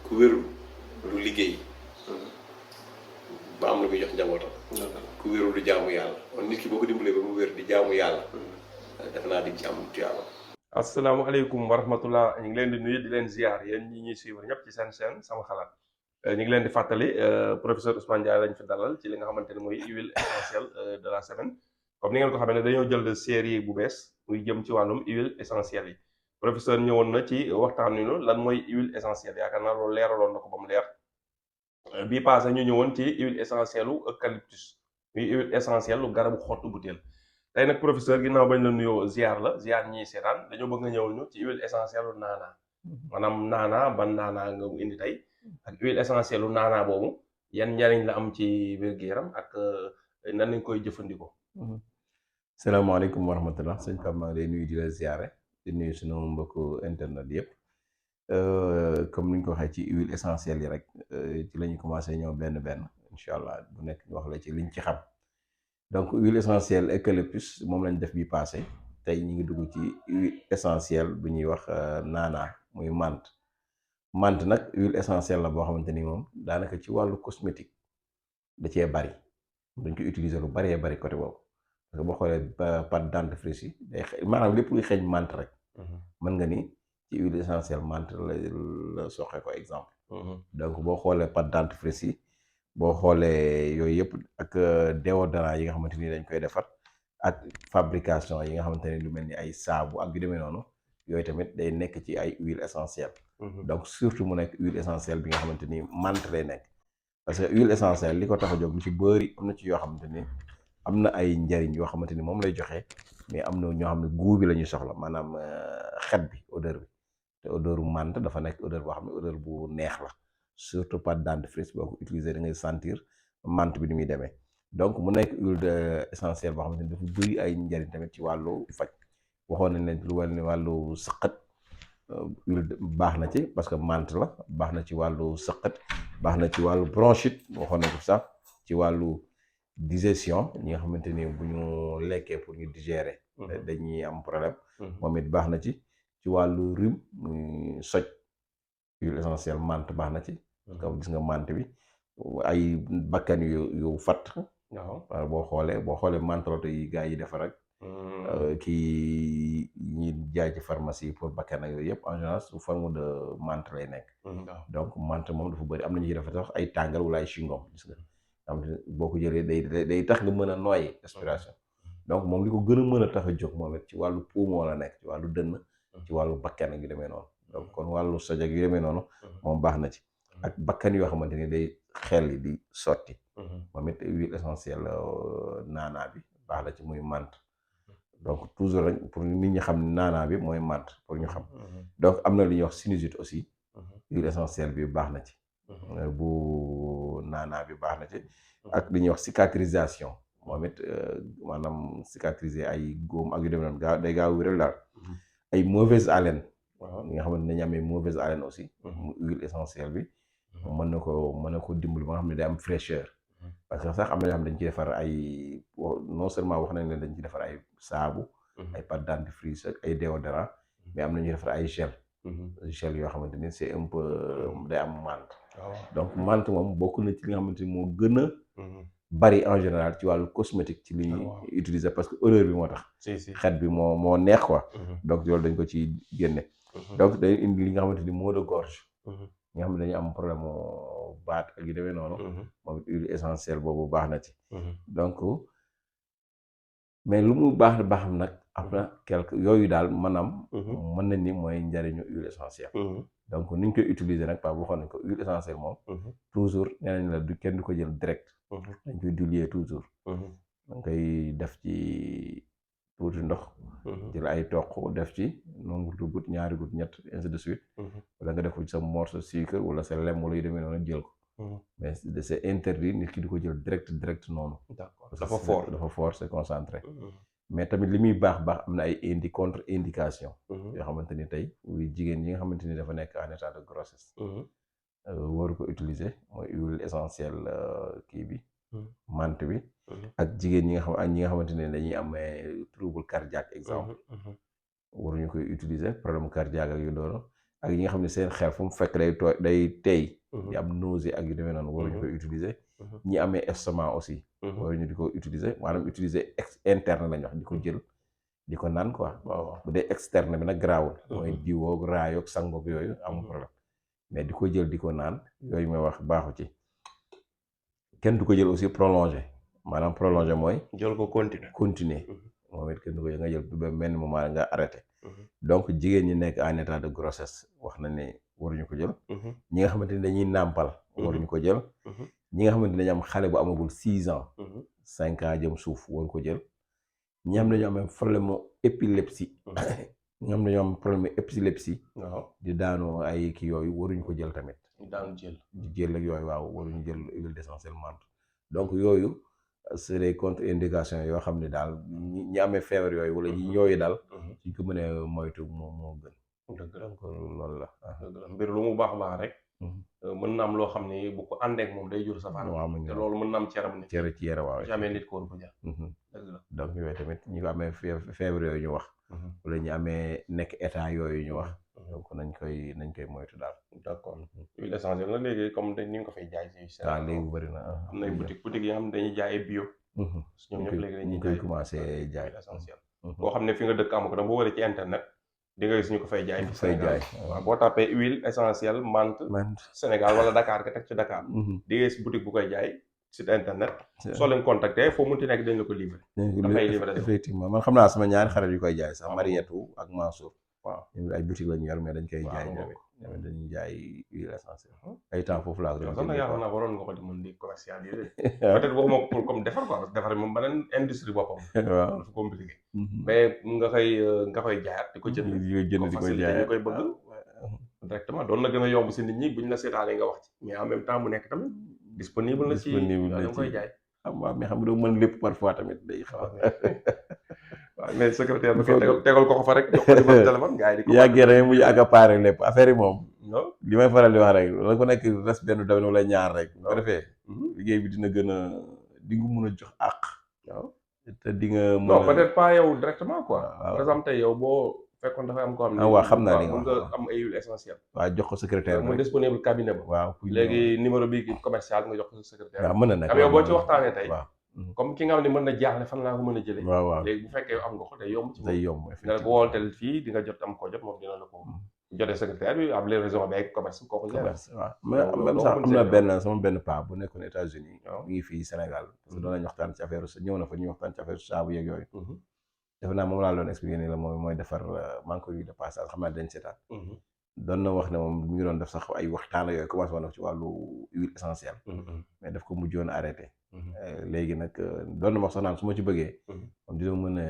ku wérul du liggéey ba am lu muy jox njabootam. ku wérul du jaamu yàlla kon nit ki boo ko dimbalee ba mu wér di jaamu yàlla. def naa di ci am tuyaaba. asalaamaaleykum wa rahmatullah ñu ngi leen di nuyu di leen ziar yéen ñi ñuy suivre ñëpp ci seen chaîne sama xalaat ñu ngi leen di fàttali professeur Ousmane Ndiaye lañ fi dalal ci li nga xamante ne mooy huile essentielle de la semaine comme ni ngeen ko xamee ne dañoo jël série bu bees muy jëm ci wàllum huile essentielle yi professeur ñëwoon na ci waxtaan wi lan mooy huile essentielle yaakaar naa loolu leeraloon na ko ba mu leer bii passé ñu ñëwoon ci huile essentielle u eucalyptus muy huile essentielle lu garabu xottu butéel tey nag professeur ginnaaw bañ la nuyoo ziar la ziar ñiy seetaan dañoo bëgg nga ñëwal ñu ci huile essentielle lu naanaa maanaam naanaa ban naanaa nga indi tey ak huile essentielle lu naanaa boobu yan njariñ la am ci wér-gu-yaram ak nan lañ koy jëfandikoo. salaamaaleykum wa rahmatullah sëñ Pape maa ngi lay nuyu di la ziare di nuyu sunu mbokku internet yëpp comme ni ñu ko waxee ci huile essentielle yi rek ci la ñu commencé ñëw benn incha allah bu nekk ñu wax la ci liñ ci xam. donc huile essentielle eucalyptus moom lañ def bi passé tey ñu ngi dugg ci huile essentielle bu ñuy wax naanaa muy menthe nag huile essentielle la boo xamante ni moom daanaka ci wàllu cosmétique da cee bari dañ ko utiliser lu baree bari côté boobu parce que boo xoolee pâte dentifrice yi day maanaam lépp luy xeeñ menthe rek mën nga ni ci huile essentielle menthe la soxee ko exemple donc boo xoolee pâte dentifrice yi boo xoolee yooyu yëpp ak déodorant yi nga xamante ni dañ koy defar ak fabrication yi nga xamante ni lu mel ni ay saabu ak yu demee noonu yooyu tamit day nekk ci ay huile essentielle donc surtout mu nekk huile essentielle bi nga xamante ni menthe lay nekk parce que huile essentielle li ko tax a jóg lu ci bëri am na ci yoo xamante ni am na ay njariñ yoo xamante ni moom lay joxe mais am na ñoo xam ne goût bi la ñuy soxla maanaam xet bi odeur bi te odeur bu menthe dafa nekk odeur boo xam ne odeur bu neex la surtout pâte dentifrice boo ko utiliser da ngay sentir menthe bi ni muy demee donc mu nekk huile essentielle boo xamante ni dafa bëri ay njariñ tamit ci wàllu faj waxoon nañ leen lu wàll ni wàllu sëqat huile baax na ci parce que menthe la baax na ci wàllu sëqat baax na ci wàllu bronchite waxoon nañ ko sax ci wàllu digestion ñi nga xamante ni bu ñu lekkee pour ñu digérer dañuy am problème moom it baax na ci wàllu rhume muy soj huile essentielle menthe baax na ci parce que gis nga menthe bi ay bakkan yu fatt waaw boo xoolee menthe yi gars yi defar rek kii ñi jaay ci pharmacie pour bakkan ak yooyu yëpp en général sous forme de menthe lay nekk donc menthe moom dafa bëri am na ñuy defar sax ay tàngal wala ay chewing-gum gis nga am boo ko jëlee day tax nga mën a nooyi respiration donc moom li ko gën a mën a tax a jóg moom it ci wàllu poumon la nekk ci wàllu dënn ci wàllu bakkan ak yu demee noonu donc kon wàllu soj ak yu demee noonu moom baax na ci ak bakkan yoo xamante ni day xel yi di sotti moom it huile essentielle naanaa bi baax na ci muy menthe donc toujours rek pour nit ñi xam naanaa bi mooy menthe pour ñu xam donc am na lu ñuy wax sinusite aussi huile essentielle bi baax na ci bu naanaa bi baax na ci ak li ñuy wax cicatrisation moom it maanaam cicatriser ay góom ak yu demee noonu day gaaw wéral daal ay mauvaise haleine ñi nga xamante ne dañu amee mauvaise haleine aussi huile essentielle bi mën na ko dimbali ba nga xam ne day am fraîcheur parce que sax am na ñoo xam ne dañ ci defar ay non seulement wax nañ leen dañ ci defar ay saabu ay pâte dentifrice ak ay déodorant mais am na ñuy defar ay gel yoo xamante ni c'est un peu day am menthe donc menthe moom bokk na ci li nga xamante ni moo gën a bari en général ci wàllu cosmétique ci li ñuy utiliser parce que odeur bi moo tax xet bi moo neex quoi donc loolu dañ ko ci génne donc day indi li nga xamante ni maux de gorge ñi nga xam ne dañu am problème baat ak yu demee noonu moom it huile essentielle boobu baax na ci donc mais lu mu baax nag am na quelque yooyu daal maanaam mën nañ ni mooy njariñu huile essentielle donc ni ñu koy utiliser nag Pape waxoon nañ ko huile essentielle moom toujours nee nañ la kenn du ko jël direct dañ koy diluer toujours dañ koy def ci tuuti ndox jël ay toq def ci nombre de gouttes ñaari gouttes ñett ainsi de suite wala nga def ko ci sa morceau sucre wala sa lem wala yu demee noonu jël ko mais c'est interdit nit ki di ko jël direct noonu dafa fort c'est concentré mais tamit li muy baax am na ay contre indication yoo xamante ni tey jigéen yi nga xamante ni dafa nekk en état de grossesse waru ko utiliser mooy huile essentielle kii bi menthe bi ak jigéen ñi nga xamante ne dañuy am trouble cardiaque exemple waruñu koy utiliser problème cardiaque ak yu loolu ak ñi nga xam ne seen xel fu mu fekk day tey di am nausée ak yu demee noonu waruñu koy utiliser. ñi amee estomac aussi waruñu di ko utiliser maanaam utiliser interne lañ wax di ko jël di ko naan quoi. bu dee externe bi nag garaawul. mooy diwoog raayoog sangoog yooyu amul problème mais di ko jël di ko naan yooyu may wax baaxu ci. kenn du ko jël aussi prolongé maanaam prolongé mooy. jël ko continuer moom it kenn du ko jël nga jël ba benn moment nga arrêté. donc jigéen ñi nekk en état de grossesse wax na ne waruñu ko jël. ñi nga xamante ni dañuy nàmpal. waruñu ko jël. ñi nga xamante ni dañu am xale bu amagul 6 ans. 5 ans jëm suuf waruñu ko jël. ñi xam ne dañoo am problème mu épilepsie. ñi xam ne dañoo am problème mu épilepsie. di daanu ay kii yooyu waruñu ko jël tamit. di jël ak yooyu waaw waruñu jël huile d'essentiel menthe. donc yooyu c'est des contre-indications yoo xam ne daal ñi amee feebar yooyu wala ñi yooyu daal. suñ ko mënee moytu moo gën. dëgg la loolu la. mbir lu mu baax rek. mën na am loo xam ne bu ko àndeek moom day jur safaan. te loolu mën na am ceram ni cere ci yére waaw. ci amee nit ko war ko jël. dëgg la donc yooyu tamit ñi ko amee feebar yooyu ñu wax. wala ñu amee nekk état yooyu ñu wax. donc nañ koy moytu daal. d'accord huile essentielle la léegi comme ni nga ko fay jaay ci waaw léegi bëri na. am na ay boutique yi nga xam ne dañuy jaay bio. ñoom ñëpp léegi dañuy koy commencé jaay huile essentielle. boo xam ne fi nga dëkk amu ko dama boo waree ci internet. di nga gis ñu ko fay jaay. waaw boo tapé huile essentielle menthe. Sénégal wala Dakar nga teg ci Dakar. di nga gis boutique bu koy jaay site internet. soo leen contacter foo munti nekk dañ la ko livrer. dafay livrer effectivement man xam naa sama ñaari xarit yu koy jaay sax Marietou ak Mansour. waaw ñoom ay boutique la ñu yor mais dañ koy jaay ñoom dañuy jaay huile essentielle. ay temps foofu laa ko doon sax nag yàlla naa waroon nga ko di mën di commercialiser. peut-être waxuma ko pour comme defar quoi parce que defar moom beneen industrie boppam. waaw dafa compliqué. mais nga koy jaayaat di ko jënd. di ko jaay ñu koy bëgg. directement doon na gën a yomb si nit ñi buñ la seetaanee nga wax ci mais en même temps mu nekk tamit disponible na ci da koy jaay. waaw mais xam nga doo mën lépp parfois tamit day xaw waaw mais secrétaire bi tegal ko fa rek jox ko numéro téléphone gars yi di ko yàggee rek muy accaparé lépp affaire yi moom li may faral di wax rek la ko nekk res benn domaine wala ñaar rek bu ko defee liggéey bi dina gën a di nga mun a jox àq waaw te di nga mën non peut-être pas yow directement quoi par exemple tey yow boo fekkoon dafa am ko xam ne waaw xam naa li nga nga am ay huile essentielle waaw jox ko secrétaire mu disponible cabinet ba waaw léegi numéro bi commercial nga jox ko secrétaire waaw mën na nekk am yow boo ci waxtaanee tey comme ki nga xam ne mën na jaaxle fan laa ko mën a jëlee. waaw léegi bu fekkee am nga ko day yomb ci moom. day yomb nga ne ko wooteel fii di nga jot am ko jot moom dina la ko jotee secrétaire bi am les raisons avec commerce kooku commerce waaw même sax am na sama benn paa bu nekkoon États-Unis mi ngi fii Sénégal parce que doon nañ waxtaan ci affaire ñëw na fa ñuy waxtaan ci affaire saabu yeeg yooyu defe naa moom laa doon expliqué ni la mooy defar maa ngi koy de passage xam naa dañ seetaan doon na wax ne moom mi ngi doon def sax ay waxtaan yooyu commencé woon na ci wàllu huile essentielle mais daf ko mujjoon arrêté léegi nag doon na ma wax sax naan su ma ci bëggee moom dina mën a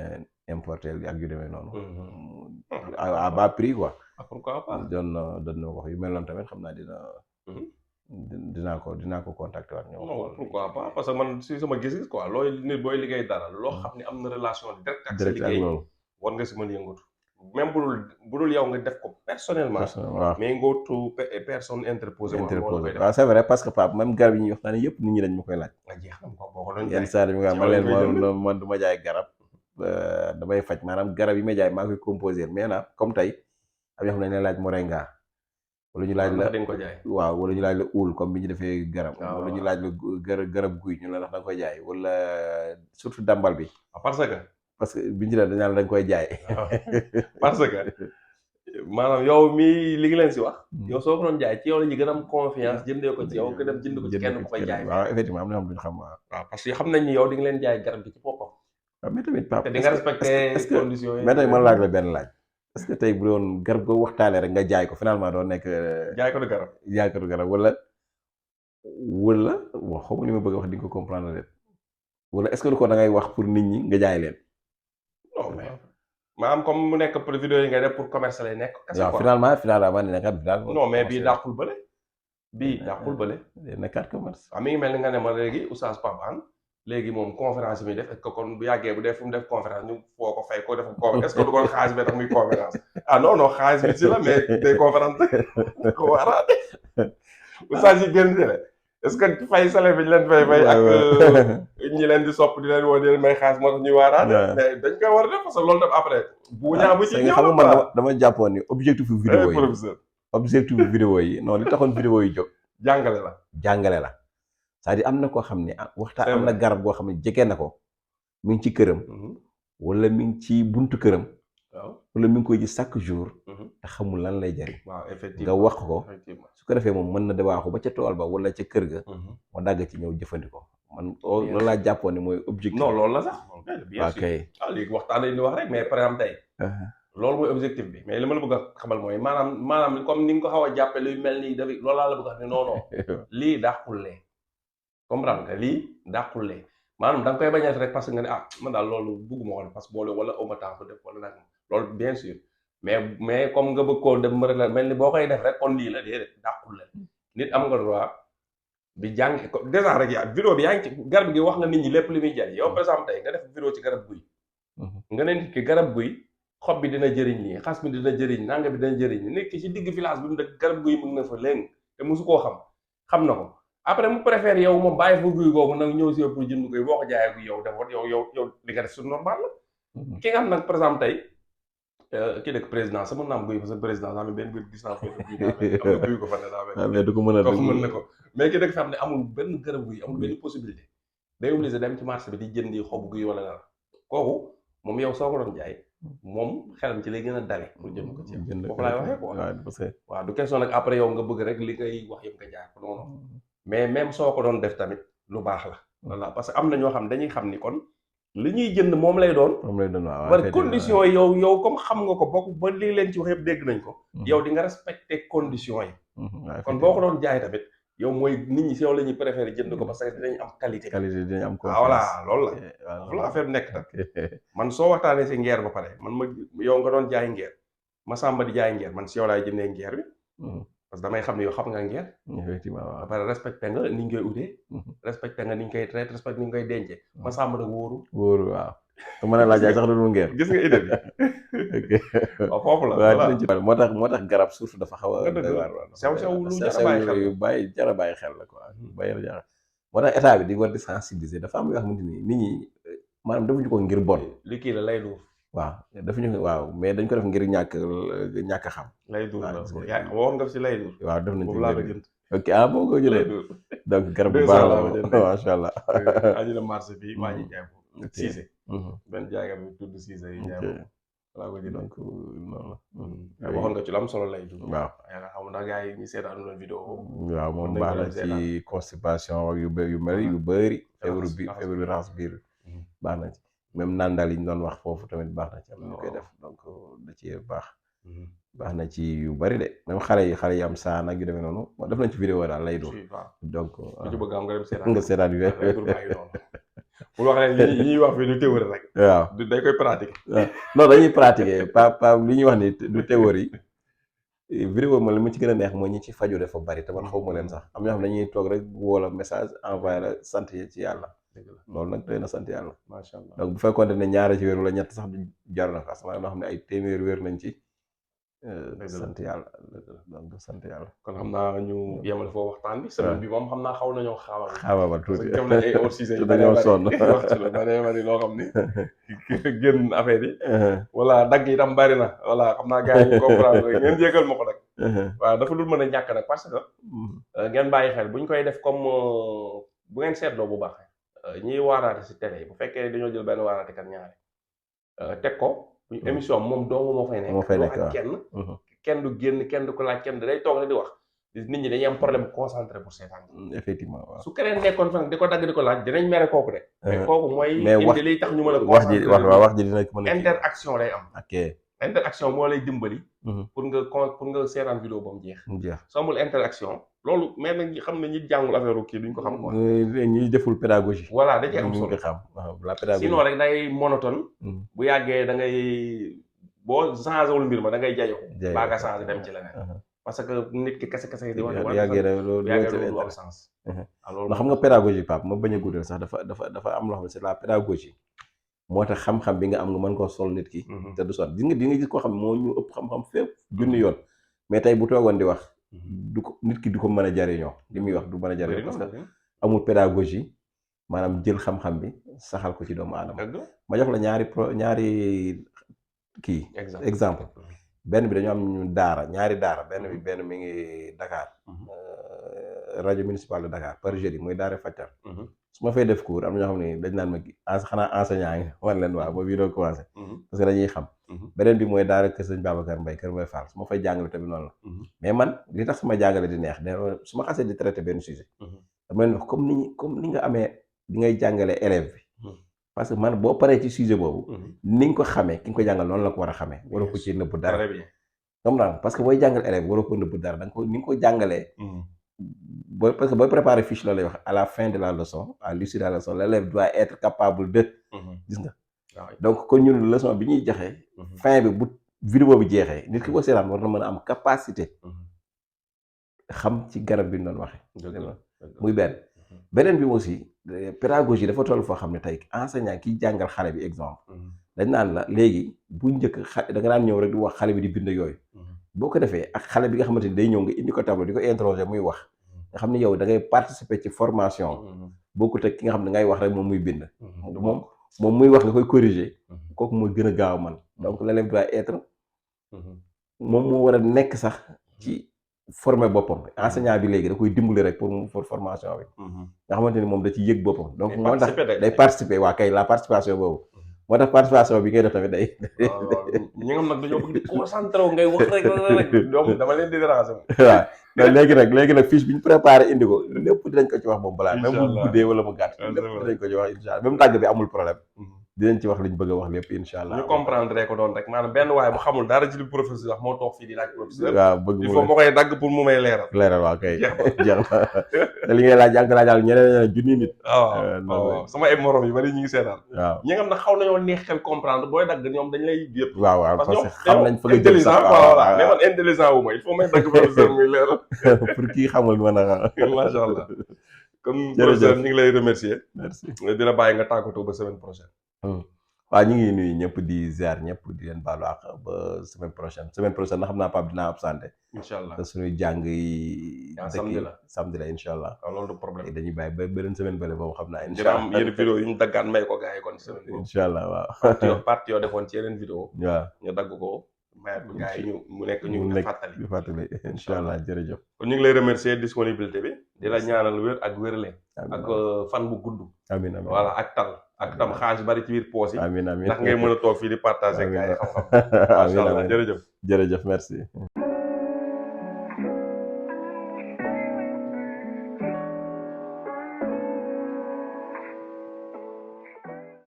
importer ak yu demee noonu à bas prix quoi pourquoi pas doon na wax yu mel noonu tamit xam naa dinaa ko contacter waat ñoom pourquoi pas parce que man si sama gis-gis quoi looy nit booy liggéey dara loo xam ne am na relation directe ak sa liggéey war nga si mën yëngatu même bu dul yow nga def ko personnellement mais ngootu personne interposé waaw c'est vrai parce que Pape même garab yi ñuy waxtaanee yëpp nit ñi dañ ma koy laaj yenn saa dañu nga man leen man du ma jaay garab damay faj maanaam garab yi may jaay maa koy composé mais nag comme tey am yoo xam ne dañ laaj moringa wala ñu laaj la waaw wala ñu laaj la uul comme bi ñu defee garab wala ñu laaj la garab guy ñu la ndax da nga koy jaay wala surtout dambal bi parce que biñu ci dañ la dañ koy jaay parce que maanaam yow mii li ngi leen si wax yow soo ko doon jaay ci yow la ñu gën a am confiance jëndee ko ci yow ko dem jënd ko ci kenn ku koy jaay waaw effectivement am na xam duñu xam waaw parce que xam nañ ni yow di nga leen jaay garab bi ci boppam waaw mais tamit Pape te di nga respecté conditions yi mais tey man laaj la benn laaj est-ce que tey bu doon garab goo waxtaanee rek nga jaay ko finalement doo nekk jaay ko du garab wala wax xaw ma li ma bëgg a wax di nga ko comprendre leen wala est-ce que lu ko da ngay wax pour nit ñi nga jaay leen non mais maanaam comme mu nekk pour vidéo yi ngay def pour commerce lay nekk. waaw finalement ne nekkat final. non mais bii dàqul bële. nekkat commerce. waaw mi ngi mel ni nga ne ma léegi Oustaz Pape Hann léegi moom conférence bi def est-ce que kon bu yàggee bu def fu mu def conférence ñu foo ko fay ko def conférence est-ce que du kon xaalis bi tax muy conférence ah non xaalis bi si la mais day conférence ko waaraat Oustaz yi génn est-ce que fay salaire bi ñu leen fay ak ñi leen di sopp di leen woo di leen may xaalis moo tax ñuy waaraat mais dañ koy war a def parce que loolu tam après bu ñaa bu ci ñëw xam nga man dama jàppoon ni objectif vidéo yi objectif vidéo yi non li taxoon vidéo yi jóg jàngale la. jàngale la c'est-à-dire am na koo xam ne waxtaan C'est am na vrai. garab goo xam ne jege na ko mi ngi ci këram wala mi ngi ci buntu këram waaw. wala mi ngi koy gis chaque jour te xamul lan lay jariñ waaw nga effectivement wax ko effectivement. su ko defee moom mën na de waaxu ba ca tool ba wala ca kër ga mu dagg ci ñëw jëfandikoo man loolu laa jàppoon ne mooy objectif. non loolu la sax. bien sûr ok léegi waxtaan lañu wax rek mais par exemple tey. loolu mooy objectif bi mais li ma la bëgg a xamal mooy maanaam comme ni nga ko xaw a jàppe luy mel nii dafay loolu laa la bëgg a wax ne non non lii dàqul lee comprendre nga lii dàqul lee maanaam da nga koy bañal rek parce que nga ne man daal loolu bëgguma ko parce que boole wala au ma temps def wala nag loolu bien sûr mais comme nga bëgg koo def ma rek la mel ni boo koy def rek kon lii la déedéet dàqul lee nit am nga droit bi jàng déjà rek yaa vidéo bi yaa ngi ci garab gi wax nga nit ñi lépp li muy jariñ yow par exemple tey nga def vidéo ci garab guy nga ne nit ki garab guy xob bi dina jëriñ lii xas bi dina jëriñ nanga bi dina jëriñ nit ki ci digg village bi mu dëkk garab guy mu ngi na fa léegi te mosu koo xam na ko après mu préfère yow moom bàyyi fa guy googu nag ñëw si yow pour jënd koy boo ko jaayee guy yow dafa yow li nga def su normal la ki nga xam nag par exemple tey kii dëkk président sa mën naa am guy fa sa président daa benn guy gis naa foofu guy am na guy ko fa ne daa mais du ko mën a kooku mën na ko mais ki dëkk fi xam ne amul benn garab guy amul benn possibilité day obligé dem ci marché bi di jëndi xobu guy wala dara kooku moom yow soo ko doon jaay moom xelam ci lay gën a dale pour jënd ko ci boo ko laay waxee quoi waaw du question nag après yow nga bëgg rek li ngay wax yëpp nga jaay ko non non mais même soo ko doon def tamit lu baax la voilà parce que am na ñoo xam dañuy xam ni kon li ñuy jënd moom lay doon waaw par condition yi yow comme xam nga ko bokk ba lii leen ci wax yëpp dégg nañ ko yow di nga respecter condition yi kon boo ko doon jaay tamit yow mooy nit ñi si yow la ñuy préférer jënd ko parce que dinañ am qualité dinañ am ko voilà loolu la foofu la affaire nekk nag man soo waxtaanee si ngeer ba pare man ma yow nga doon jaay ngeer ma sàmba di jaay ngeer man si yow laay jëndee ngeer bi parce que damay xam ne yow xam nga ngeer effectivement waaw ba pare respecté nga ni ñu koy utee respecté nga ni ñu koy traité respecté ni ñu koy dencee ma sàmba nag wóoru waaw te mën a laa jaay sax du ngeer gis nga idée bi waaw foofu la waaw moo tax garab surtout dafa xaw a sew lu jar a bàyyi xel yu bàyyi jar a bàyyi xel la quoi moo tax état bi di war di sensibiliser dafa am yoo xamante ni nit ñi maanaam defuñu ko ngir bon li kii la lay duuf waaw defuñu ko waaw mais dañ ko def ngir ñàkk xam lay duuf la waxoon nga fi si lay duuf waaw def nañ boobu laa ko jënd ok boo ko jëlee donc garab bu baax la macha allah aji la marché bi maa ngi jaay foofu Cissé benn jaaykat bi tudd Cissé yi jaay foofu walaa ko jënd donc noonu waxoon nga ci lu am solo lay duuf waaw yaakaar xam na gars yi ñu seetaanu la vidéo waaw moom baax na ci constipation ak yu bëri feebaru bi raxas biir baax na ci même naan daal yi ñu doon wax foofu tamit baax na ci am ñu koy def donc da ci baax na ci yu bari de même xale yi am saan ak yu demee noonu def nañ ci vidéo daal lay doon donc ci bëgg am nga dem seetaan yu pour wax ne li ñuy wax fii du théorie rek waaw dañ koy pratiquer non dañuy pratiquer pa li ñuy wax ni du théorie vidéo ma li mu ci gën a neex mooy ñi ci faju dafa bari te man xaw ma leen sax am ñoo xam ne dañuy toog rek woo message envoyé la sant ci yàlla loolu nag doy na sant yàlla macha allah donc bu fekkoon ne ñaari ci wér wala ñett sax du jar na parce que loo xam ne ay téeméer wér nañ ci sant yàlla donc sant yàlla kon xam naa ñu yemale foofu waxtaan bi semaine bi moom xam naa xaw nañoo xaawal tuuti dem nañ ay hors-sujet yi dañoo sonn wax ci la bari loo xam ni génn affaire yi voilà dagg yi tam bari na voilà xam naa gars yi ñu comprendre ngeen jégal ma ko nag waaw dafa dul mën a ñàkk nag parce que ngeen bàyyi xel bu ñu koy def comme bu ngeen seetloo bu baax ñiy waaraate si télé yi bu fekkee dañoo jël benn waaraate kat ñaari teg ko émission moom doomu moo fay nekk ak kenn du génn kenn du ko laaj kenn day toog rek di wax nit ñi dañuy am problème concentré pour seetaan effectivement waaw su keneen nekkoon fa nag di ko dagg di ko laaj dinañ mere kooku de mais kooku mooy indi liy tax ñu mën a wax ji dina mën a interaction lay am ok interaction moo lay dimbali pour nga seetaan vidéo ba mu jeex soo amul interaction loolu mais nag xam ne ñi jàngul affaire kii duñ ko xam quoi ñi deful pédagogie voilà da ci am solo xam la pédagogie sinon rek day monotone bu yàggee da ngay boo changé wul mbir ma da ngay jayo baa nga changé dem ci leneen parce que nit ki kese di wax yàggee loolu am sens loolu xam nga pédagogie Pape ma bañ a guddal sax dafa am loo xam ne c'est la pédagogie moo tax xam-xam bi nga am nga mën koo sol nit ki te du sot di nga gis koo xam moo ñu ëpp xam-xam fépp junni yoon mais tey bu toogoon di wax du ko nit ki du ko mën a jariñoo li muy wax du mën a jariñoo parce que amul pédagogie maanaam jël xam-xam bi saxal ko ci doomu aadama ma jox la ñaari kii exemple benn bi dañu am ñu daara ñaari daara benn mi ngi Dakar rajo municipal de Dakar par jeudi mooy daara Fajtal su ma fay def cours am na ñoo xam ne dañ naan ma xanaa enseignant ngi wan leen waaw ba bii doo commencé parce que dañuy xam beneen bi mooy daara kër sëñ Babacar Mbaye kër Mbaye Fall su ma fay jàngale tamit noonu la mais man li tax sama jàngale di neex su ma xasee di traité benn sujet dama leen wax comme ni nga amee di ngay jàngale élève bi parce que man boo paree ci sujet boobu ni nga ko xamee ki nga ko jàngal noonu la ko war a xamee waroo ko ci nëbb dara comprendre parce que booy jàngal élève waroo ko nëbb dara da nga ko ni nga ko jàngalee parce que booy préparer fiche la lay wax à la fin de la leçon à l'issue de la leçon l'élève doit être capable de gis nga donc kon ñun leçon bi ñuy joxe fin bi bu vidéo bi jeexee nit ki ko seetaan war na mën a am capacité xam ci garab bi ñu doon waxee muy beneen bi aussi pédagogie dafa toll foo xam ne tey enseignant kiy jàngal xale bi exemple dañ naan la léegi bu njëkk da nga daan ñëw rek di wax xale bi di bind yooyu boo ko defee ak xale bi nga xamante ni day ñëw nga indi ko tableau di ko interroger muy wax nga xam ne yow da ngay participer ci formation bokkut ak ki nga xam ne ngay wax rek moom muy bind moom muy wax nga koy corriger kooku mooy gën a gaaw man donc l'élève doit être moom moo war a nekk sax ci former boppam enseignant bi léegi da koy dimbali rek pour formation bi nga xamante ni moom da ci yëg boppam donc moo tax day participer waa kay la participation boobu moo tax participation bi ngay def tamit day ñi nga xam nag dañoo bëgg di concentré wu ngay wax rek donc dama leen di déranger waaw léegi nag fiche bi ñu préparé indi ko lépp dinañ ko ci wax moom balaa même bu guddee wala mu gàtt lépp dinañ ko ci wax incha allah même tàgg bi amul problème dinañ ci wax liñ bëgg a wax lépp incha allah ñu comprendre ko doon rek maanaam benn waaye mu xamul dara ci li professeur wax moo toog fii di laaj professeur waaw bëgg il faut ma koy dagg pour mu may leeral waaw kay jeex na te li ngay laaj yaa ngi ko laajal ñeneen junni nit waaw sama ay morom yi bari ñu ngi seetaan waaw ñi nga xam ne xaw nañoo neex xel comprendre booy dagg ñoom dañ lay yëpp waaw parce que xam nañ fa nga jëm intelligent voilà mais man intelligent wu ma il faut may dagg professeur muy leeral pour kii xamul mën a macha allah comme professeur ñu ngi lay remercier merci dina bàyyi nga tàggatoo ba semaine prochaine waaw ñu ngi nuyu ñëpp di ziar ñëpp di leen baalu àq ba semaine prochaine na xam naa Pape dinaa absenté incha allah te suñuy jàng yi samedi la incha allah waaw loolu du problème dañuy bàyyi ba beneen semaine bële moom xam naa incha dina allah am yenn vidéo yu ñu daggaan may ko gars yi kon semaine incha allah waaw partie yoo defoon ci yeneen vidéo waaw ñu dagg ko mayat ko gars yi mu nekk ñu fàttali incha allah jërëjëf kon ñu ngi lay remercier disponibilité bi di la ñaanal wér ak wérle ak fan bu gudd amiin amiin voilà ak tal ak tam xaalis bari ci biir poos yi amiin amiin ndax ngay mën a toog fii di partager gars yi xam-xam macha allah jërëjëf merci